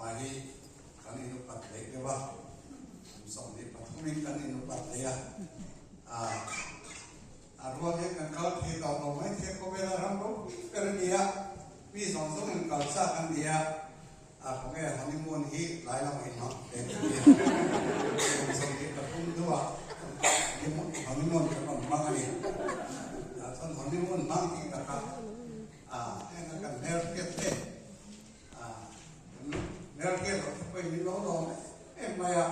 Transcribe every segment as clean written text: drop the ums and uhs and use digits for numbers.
nupa hi kan inupat hleih deuh a, kum 23 in kan inupat hleih a, a rual hian kan kal thei tawh lo mai thei a, khawvela ram ropui ber a ni a, mi zawng zawng in kal chak an ni a, a khawnge honeymoon hi tlai lamah in hmang hle ka ti a, kum 23 hnuah honeymoon kan rawn hmang a ni, chuan honeymoon hmang tih takah heng a kan hmelhriat te. Hmelhriat loh te pawhin min lo lawm em mai a,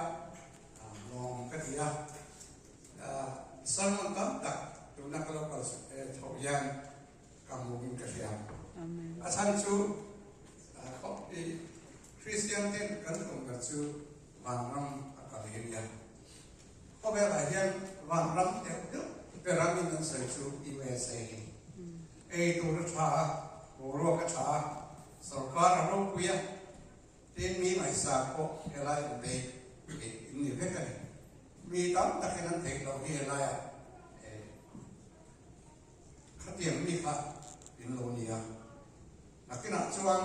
lawm ka ti a. Sermon tam tak tuna ka lo kal chhoh hian ka hmuhin ka hria. A chhan chu Kristian ten kan tum ber chu vanram a kal hi a nia. Khawvelah hian vanram deuh deuh beramin an sawi chu USA hi. Ei tur a tha a, boruak a tha a, sorkar a ropui a, tin mi ngaihsang pawh helai an bei theih in ni vek a ni. Mi tam takin an theih loh hi helaiah khatiang mi kha in lo ni a. Nakinah chuan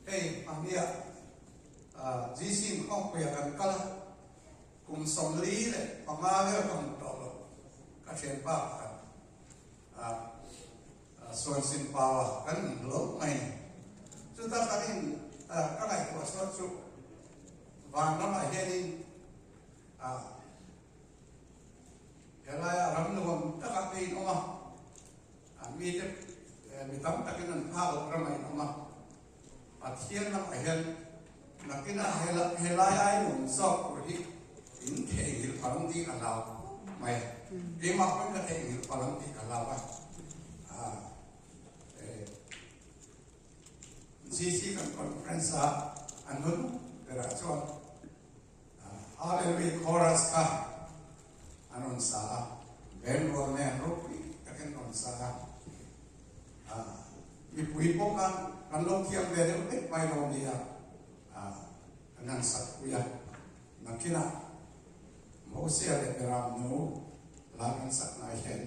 hei hmahniah GC Inkhawmpuia kan kal a, kum 45 vel ka hmu tawh lo, ka thianpa pakhat Suan sin pau a kan in lo mai ni. Chuta kan in ka ngaihtuah chhuah chu van ramah hianin helaia ram nuam takah te in awm a, mite mi tam takin an phak loh ramah in awm a, Pathian lamah hian nakinah helai ai nuam zawk tur hi in theihnghilh palh ang tih ka hlau mai a. Keimah pawn ka theihnghilh palh ang tih ka hlau a. GC kan conference a an nun berah chuan Hallelujah chorus kha an rawn sa a, band rual nen ropui takin an rawn sa a. Mipui pawh khan kan lo thiam ve deuh vek mai lo nia, kan han sak pui a. Nakinah Mosia leh Beram nu hla kan sak lai hian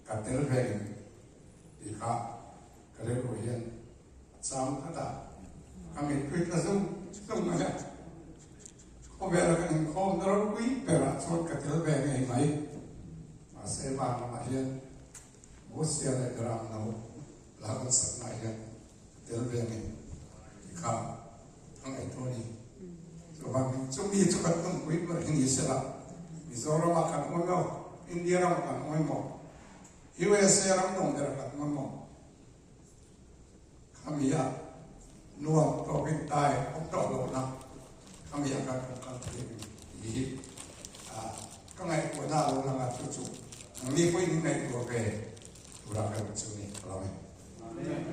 ka tel ve em tih kha ka rilru hian a chang tlat a, ka mitpui tla zung zung mai a. Khawvela kan inkhawmna ropui berah chuan ka tel ve ngei mai. Mahse van lamah hian Mosia leh Beram no la kan saknaah hian ka tel ve ngei tih kha ka ngaihtuah a ni. Chuvangin chumi chu kan tumpui ber hi ni sela, Mizoramah kan awm emaw, India ramah kan awm emaw, USA ram nawm berah kan awm emaw, Khami a nuam tawkin tai awm tawh lohna khami a kan awm kal thei ang tih hi ka ngaihtuahna a lo lang a, chu chu nangni pawhin in ngaihtuah ve tura ka duh chu ni ka lo e. Amen.